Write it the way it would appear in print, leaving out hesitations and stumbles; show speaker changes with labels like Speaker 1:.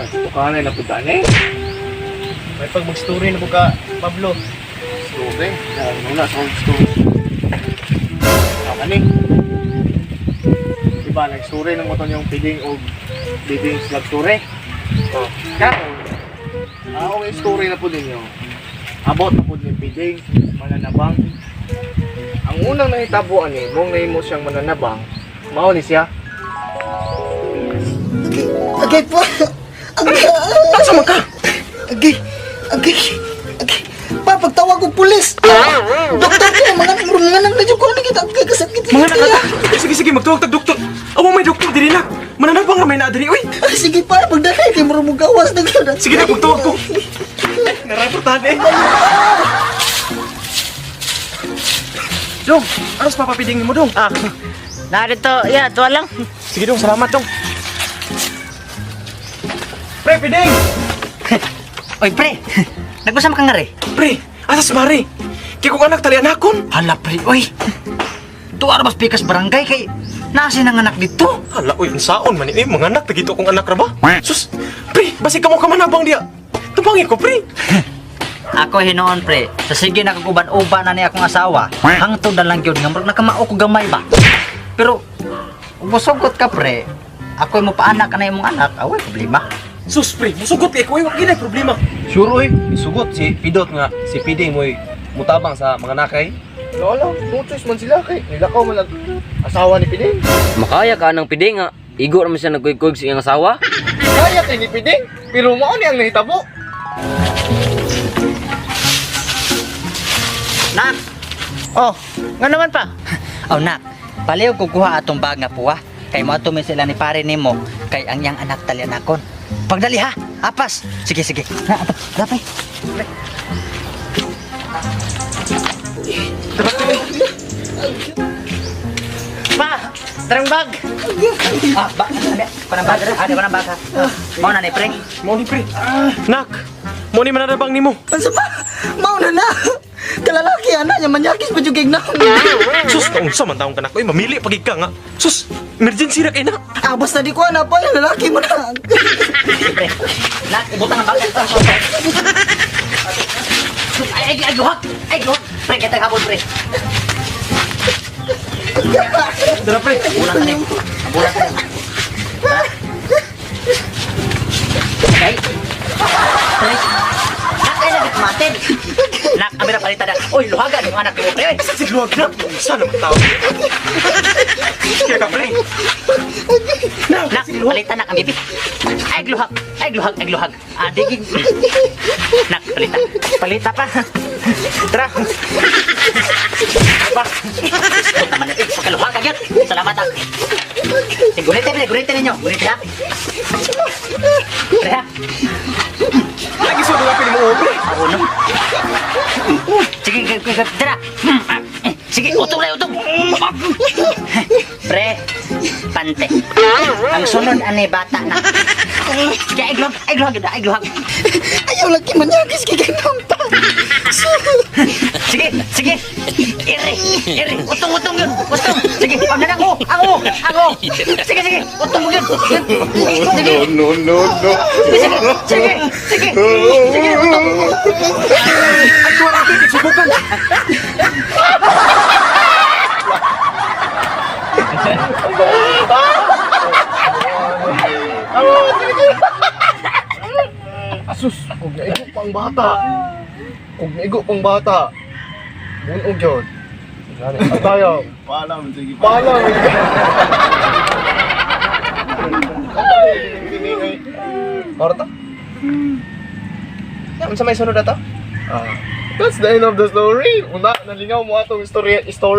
Speaker 1: Tukanay na punta eh.
Speaker 2: May pag mag-story na po ka, Pablo.
Speaker 1: Story. Ano na sa story. Ako ni. Diba, nag-story ng moton yung feeding o living love story. Oh. Karon, ang akong story na po ninyo, about na po ni feeding, mananabang. Ang unang nahitabo ani, mong nahimo siyang mananabang, mao ni siya.
Speaker 3: Agay po. Agay.
Speaker 2: Asa man ka?
Speaker 3: Agay. Agay. Agay. Pa, pagtawag og pulis. Doktor ko, mga mga nang medyo ko kita agay kasakit.
Speaker 2: Mga anak, sige sige, magtawag tag doktor. Awa may doktor diri na. Mananabang ra may naa diri, uy.
Speaker 3: Ay, sige pa, pagdalay kay murag mo gawas na gyud.
Speaker 2: Sige na, pagtawag ko. Naraportahan eh. Dong, aras papapiding mo dong.
Speaker 4: Ah, narito, ya, tuwa lang.
Speaker 2: Sige dong, salamat dong. Pre, piding!
Speaker 4: Oy, pre, nagpasama ka nga re.
Speaker 2: Pre, asas mare. Kay kong anak tali anakon.
Speaker 4: Hala, pre, oy. Tuwa ra mas pikas barangay kay nasa nang anak dito.
Speaker 2: Hala, uy, unsaon man ni eh, mga anak tagito akong anak ra ba? Sus, pre, basi kamo ka manabang diya. Tubangi ko, pre.
Speaker 4: Ako hinoon, pre. Sa sige nakaguban-uban na ni akong asawa. Hangtod na lang gyud nga murag nakamao ko gamay ba. Pero musugot ka, pre. Ako mo paanak na imong anak, away problema.
Speaker 2: Sus, pre, musugot kay ko, uy, wa gyud problema.
Speaker 5: Sure oy, isugot si Pidot nga si Piding mo'y mutabang sa mga nakay.
Speaker 1: Wala lang, no choice man sila kay nilakaw man ang asawa ni Piding.
Speaker 6: Makaya ka ng piding nga. Igo naman siya nagkuygkuyg sa iyang asawa.
Speaker 1: Kaya kay ni Piding, pero mao ni ang nahitabo.
Speaker 4: Nak!
Speaker 7: Oh, nga naman pa.
Speaker 4: Oh, nak. Paliw ko kuha atong bag nga puwa. Kay mo ato sila ni pare nimo kay ang iyang anak tali anakon. Pagdali ha. Apas. Sige, sige. Na, ato. Dapay.
Speaker 7: Pa, tarang bag.
Speaker 4: Ah, ba, ano, panang bag. Ah, di panang bag ha. Mao na ni pre.
Speaker 2: Mao ni pre. Nak, mao ni mananabang nimo.
Speaker 3: Unsa pa? Mao na na. Kalalaki ana nya manyakis pa jud kay na.
Speaker 2: Sus, unsa man taong kanak, uy, mamili pagid ka nga. Sus, emergency ra kay na.
Speaker 3: Ah, basta di ko ana pa, lalaki mo na.
Speaker 4: Sige, pre. Nak, ibutang ang bag. Ay, ay, ay, luhak. Ay, luhak. Pre, kita habol, pre.
Speaker 2: Dara pre.
Speaker 4: Bulan ka ni. Bulan ka ni. Okay. Pre. Nak, ay, nagitmatin. Nak, amira palitan na. Uy, luhagan yung anak mo, pre. Oy.
Speaker 2: Sa sigluwag na. Unsa naman tao? Kaya ka pre.
Speaker 4: Nak, palitan nak ang bibi. Ay, gluhag. Ay, gluhag. Ay, gluhag. Ah, digig. Nak, palita. Palita pa. Tara. Pa. Tama na. Eh, pagkaluhag ka gyud. Salamat ah. Eh, gunitin, pre. Gunitin ninyo. Gunitin ha. Pre ha.
Speaker 2: Lagi sa mga pili mo, pre.
Speaker 4: Ako no. Sige, sige, sige, tara. Ah, eh, sige, utong na, utong. Pre, pante. Ang sunod ani bata na. Sige, ay gluhag, ay gluhag, ay gluhag.
Speaker 3: Ayaw lagi manyakis kay ganang pa.
Speaker 4: Sige, sige. Iri, iri. Utong, utong yun. Utong. Sige, ang nanang, oh, ang oh, ang oh. Sige, sige. Utong mo yun. Sige.
Speaker 1: No, no, no.
Speaker 4: Sige, sige, sige, sige. Sige, utong.
Speaker 2: Ay, tuwa pre, subukan.
Speaker 1: Asus, kung naigo pang bata. Kung naigo pang bata. Bunog yun. At tayo. Paalam, sige. Paalam.
Speaker 5: Marta? Unsa may sunod ato?
Speaker 1: Ah, that's the end of the story. Una, nalingaw mo atong story story.